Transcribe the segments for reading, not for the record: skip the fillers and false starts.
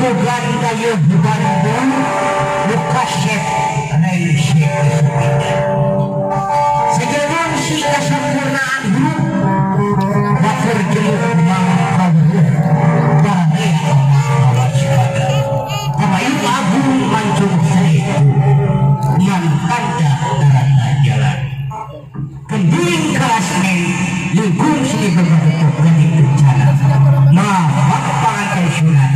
Tutugan kayo Bandung Lukasep Raisya Kesupitan. Sejelun si kesempurnaan hidup Bakur jeluk mangkawuh Baraya waspada Kamayung agung mancung seribu Ngan tanda darata jalan Kenduing kelas lingkung seni berbentuk lebih bencana Maaf panganten sunat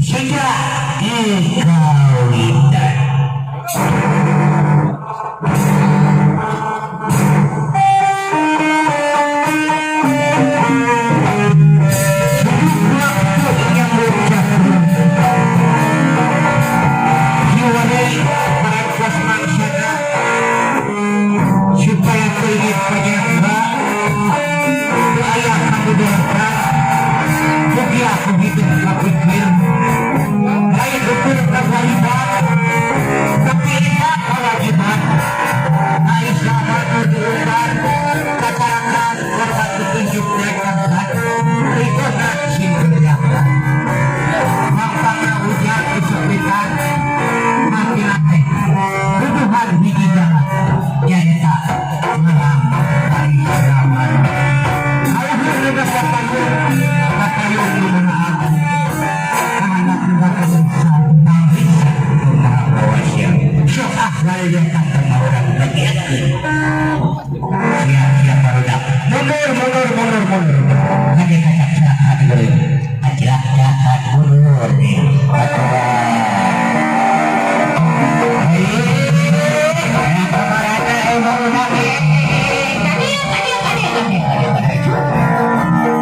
Sejak dikawitan. Waktu yang berjatuh Jiwane parantos mangsana supaya kulit penyangga teu aya kamudaratan mugi aku hidup kapikir lain ukur kewaliban tapi eta kewajiban. Aisyah nu diumbar kacarakan korban petunjuk mereka ridona sing berjaga mangpangna hujan kesulitan mati teh tuduhan hiji jalan nyaeta ngalang kaislaman. Kaluhur nu kapayung kapayung nu maha agung kahandap nu kamersa nu maha kawasya sok ah lalietan ka urang bagiakeun. Siap siap barudak, mundur mundur mundur mundur lagi kacak dulu acak cakan mundur nih. Eh, kamarana eh barudak eh. Kadieu kadieu kadieu kadieu kadieu kadieu.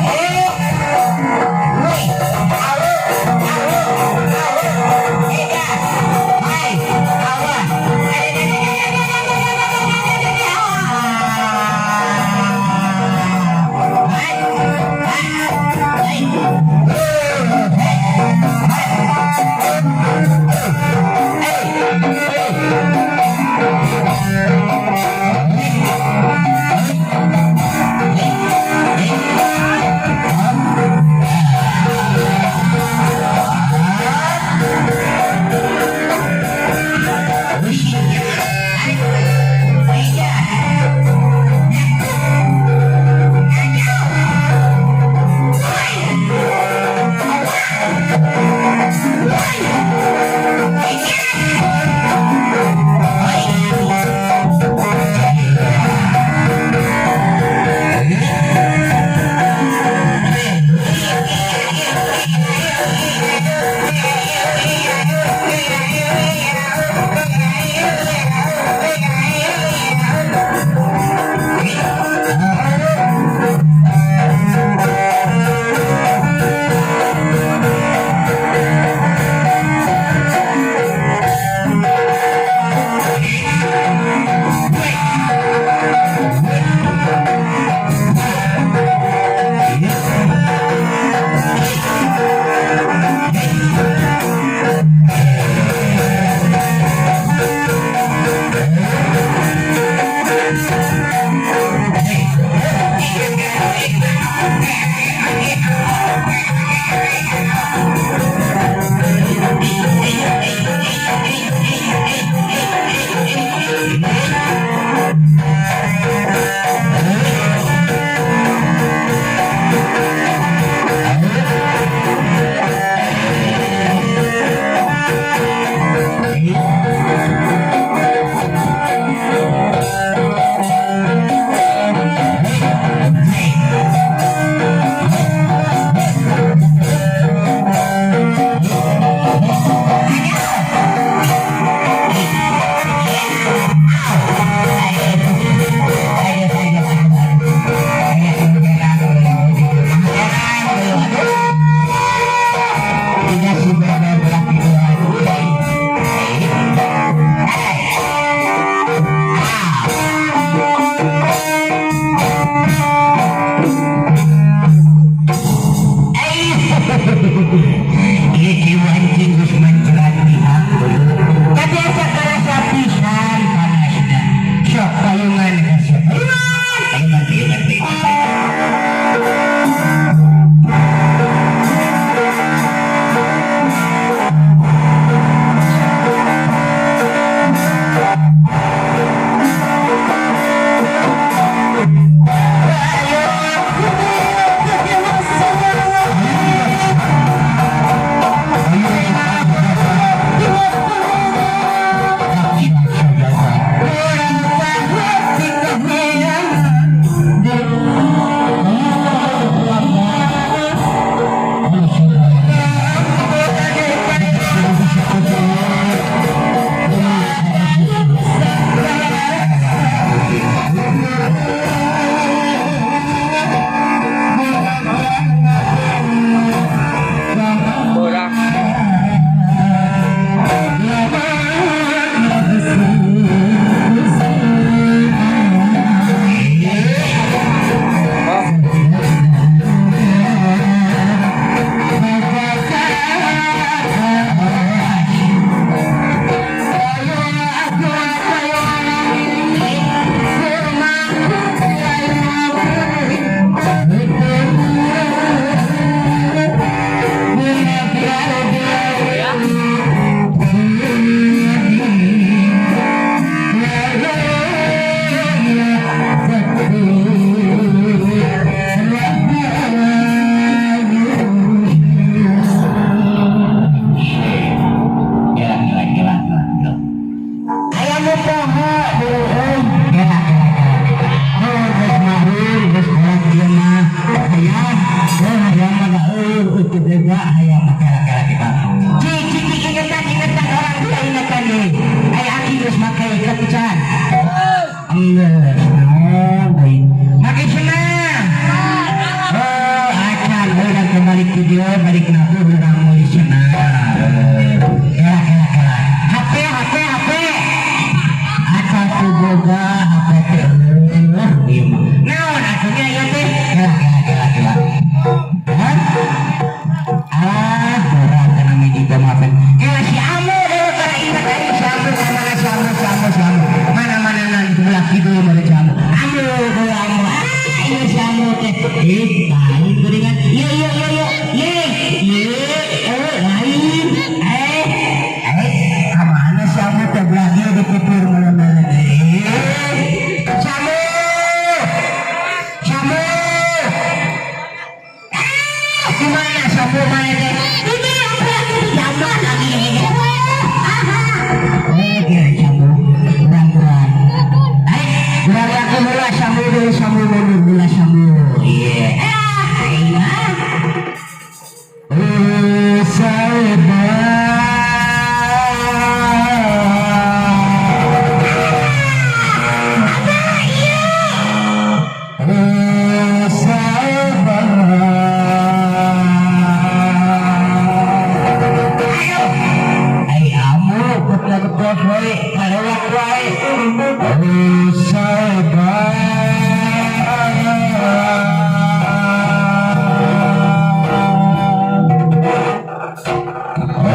Eh, woi, awo, awo, awo, ega, hai, awas. Eh, eh, eh, eh, eh, eh, eh, eh, eh, eh, eh, ah. Hai, hai, hai. Balik video, balik nabu urang meuli cenah. Kela kela kela. HP HP HP. Acan tuh boga HP teh. Ieu mah. Naon atuh nya ieu teh? Kela kela kela kela. Hah? Ah, berat kana juga maafin. Kela si Amu dulu kana ingat tadi si Amu mana si Amu si Amu si Amu. Mana mana nan sebelah kidul mana si Amu. Amu dulu Amu. Ah, iya si Amu teh. Eh, lain geuningan. Iya iya iya iya. Ye, ye, eh lain. Eh, eh, kamana si Amu teh belah dieu dipipir mana-mana. Eh, si Amu. Si Amu. Ah, gimana si Amu mana teh? Ini apa lagi di jamban lagi. Eh, kira si Amu. Kurang-kurang. Eh, kurang laku heula si Amu deui, si Amu mundur heula si Amu. Iya. Ah, iya. Oh, sahabat. Apa iya? Oh, sahabat. Ayo. Ai amu betul-betul wae, kalewat wae. Oh, sahabat.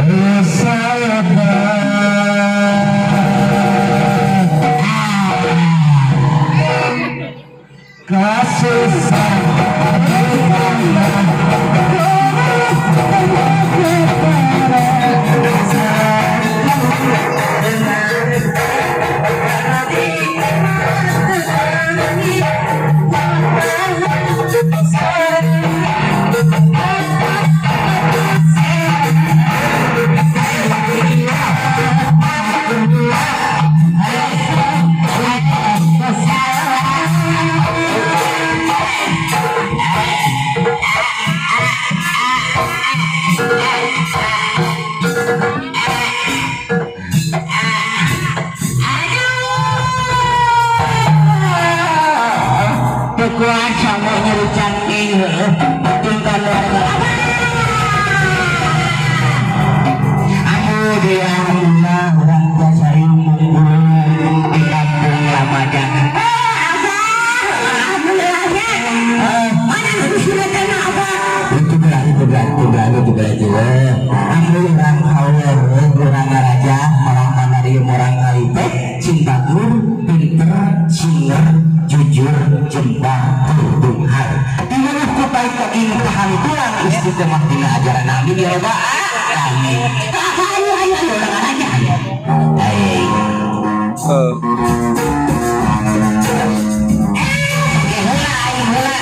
Oh, sahabat. Kasusah Teu kuat sama nyeri cangking heueuh. Tinggal Amu dia alhamdulillah urang biasa munggulan di kampung Lamajang. Ah, Abah, alhamdulillahnya. Mana nu suratna Abah? Itu belah, itu belah, itu belah, itu belah itu. Amu urang hawer, urang ngaraja, malah manarium urang teh cinta gur, pinter, singer, jujur, jembar, turdunghar. Diweuh ku baik daging tahan tulang istiqomah dina ajaran Nabi ya robbal alamin. Ayo ayo ayo urang ngaraja ayo. Ayo. Eh, heula aing heula.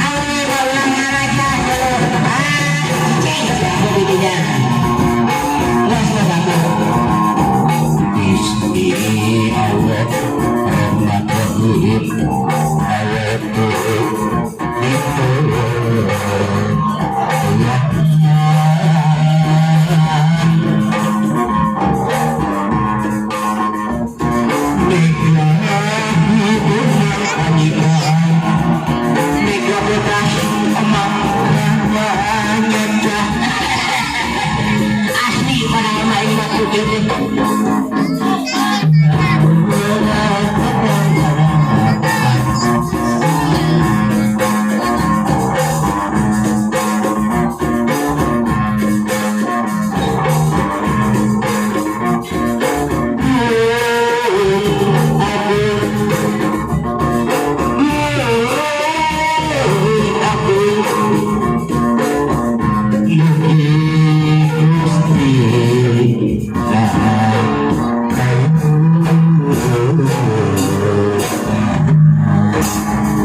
Aing urang ngaraja dulu. Ah, cing didinya. Geus geus atuh. Bismi Allah Rahman Rahim Ayat itu ya. Asli padahal mah aing mah kieu teh.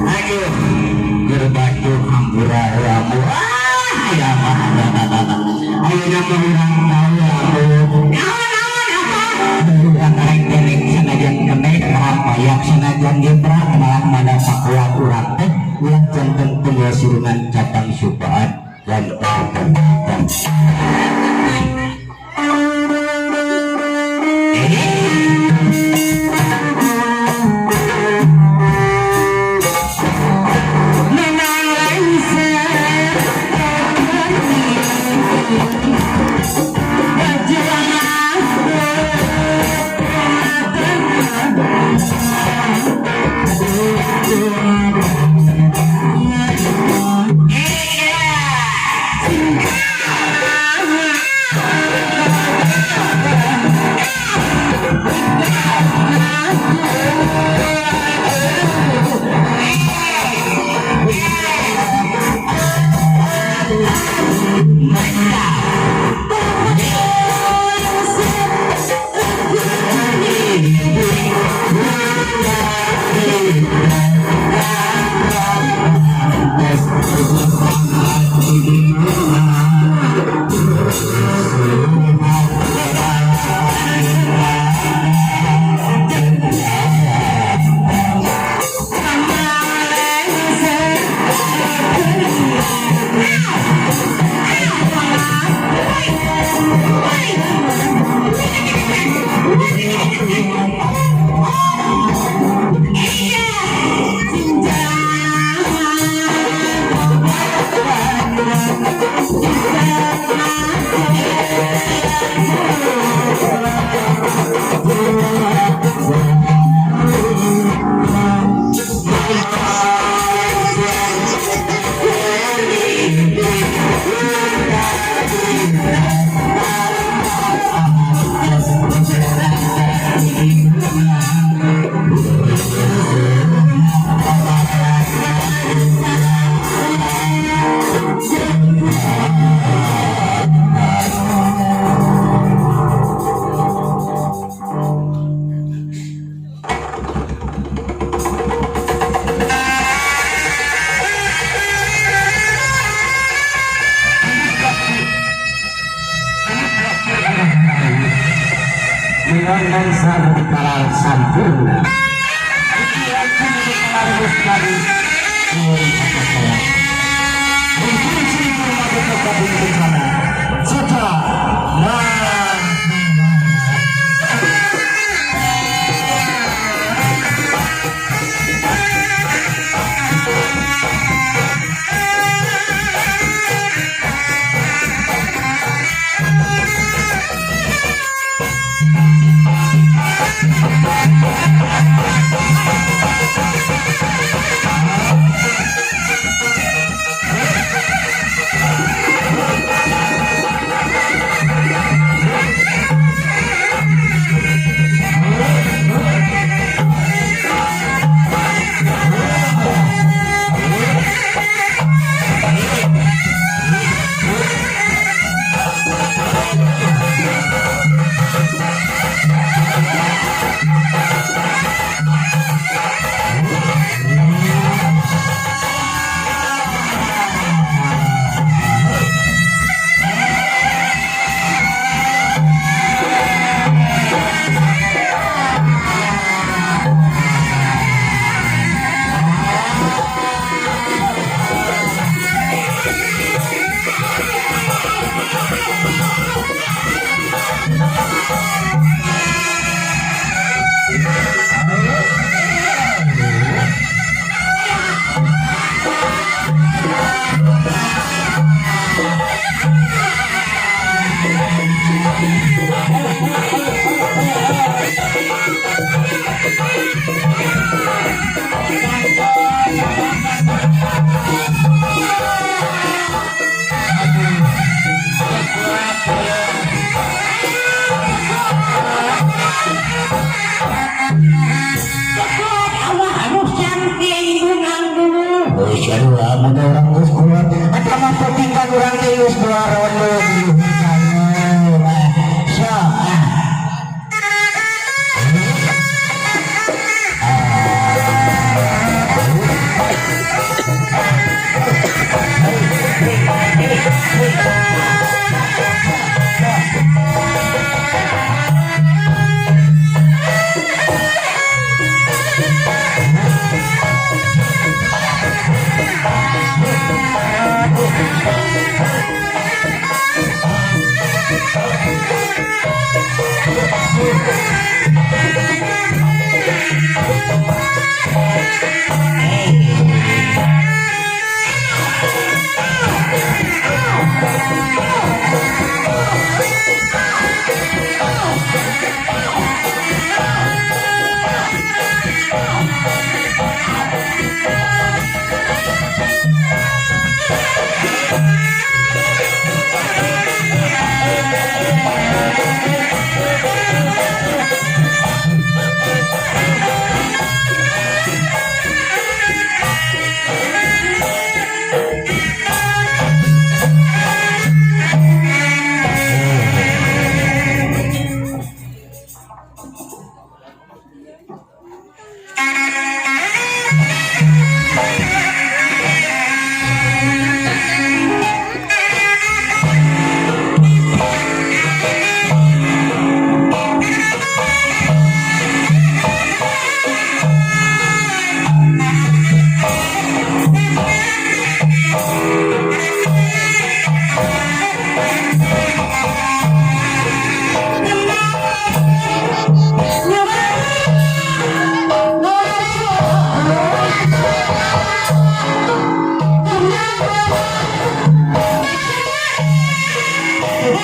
Aduh, gerbatu hampura ramu. Ah, ya mah. Ayeuna mah urang tahu aku. Naon naon apa? Urang rengkenek sanajan kenek rampayak sanajan gebrak malah mana pakuat urang teh ulah janten tunggal surungan catang syupaat dan dan dan. Menang lengser.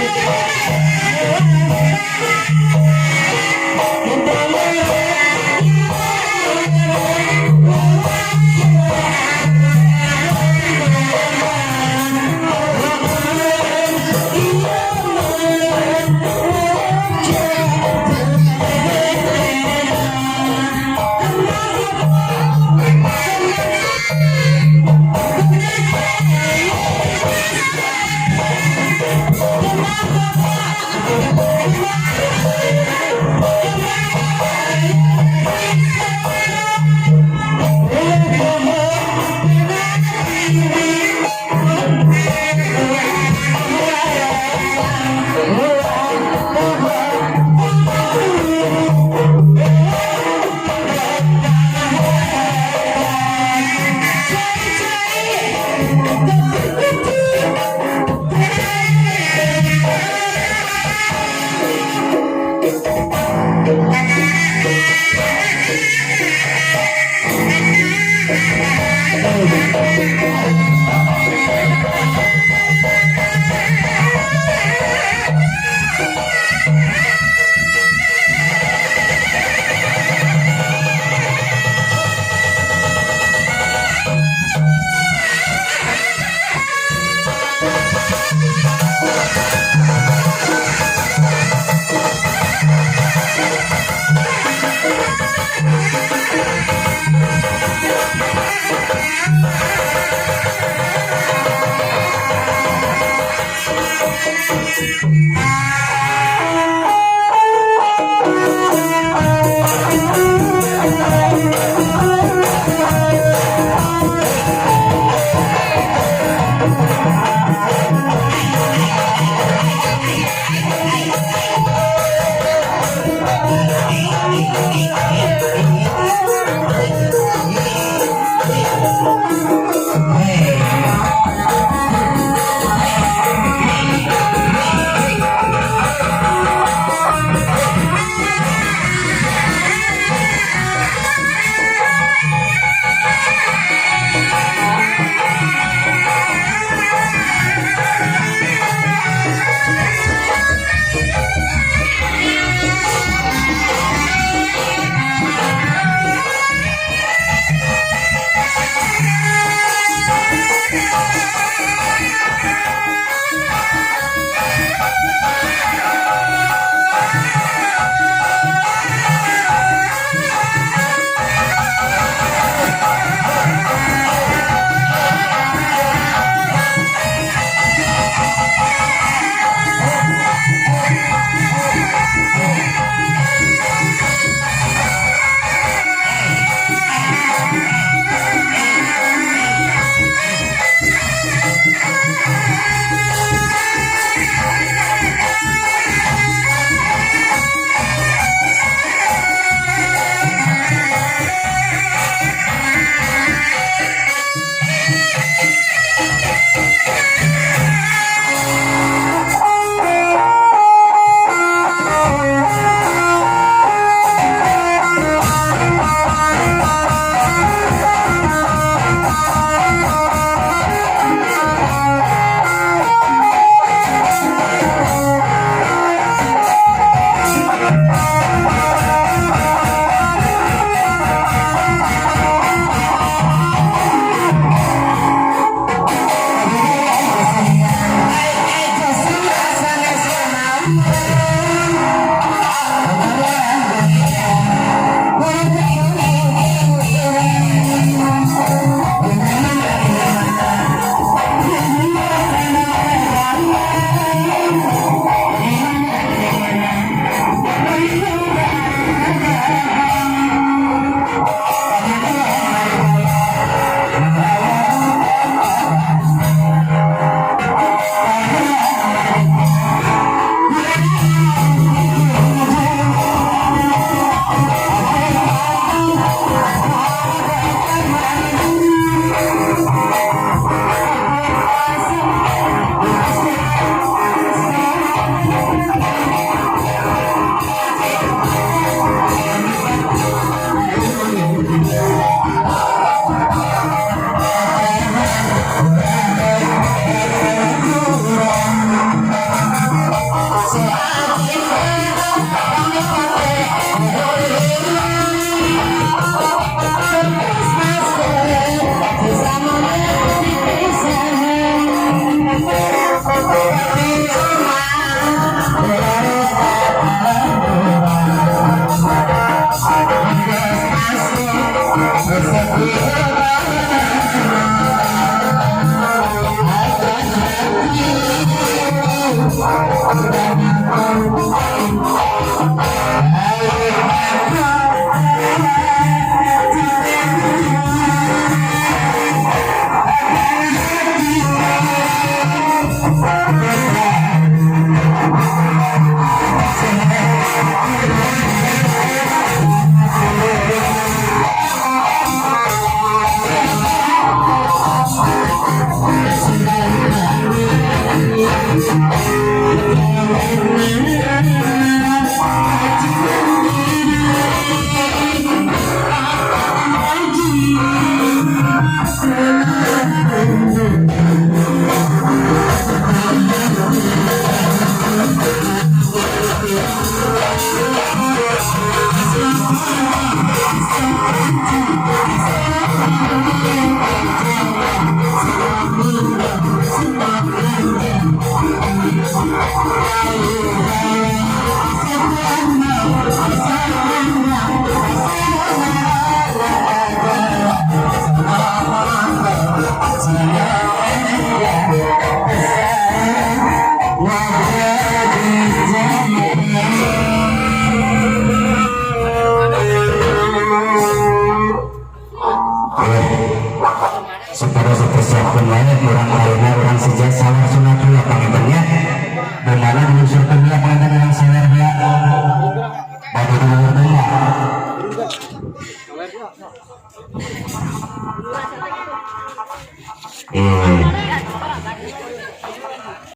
Hey.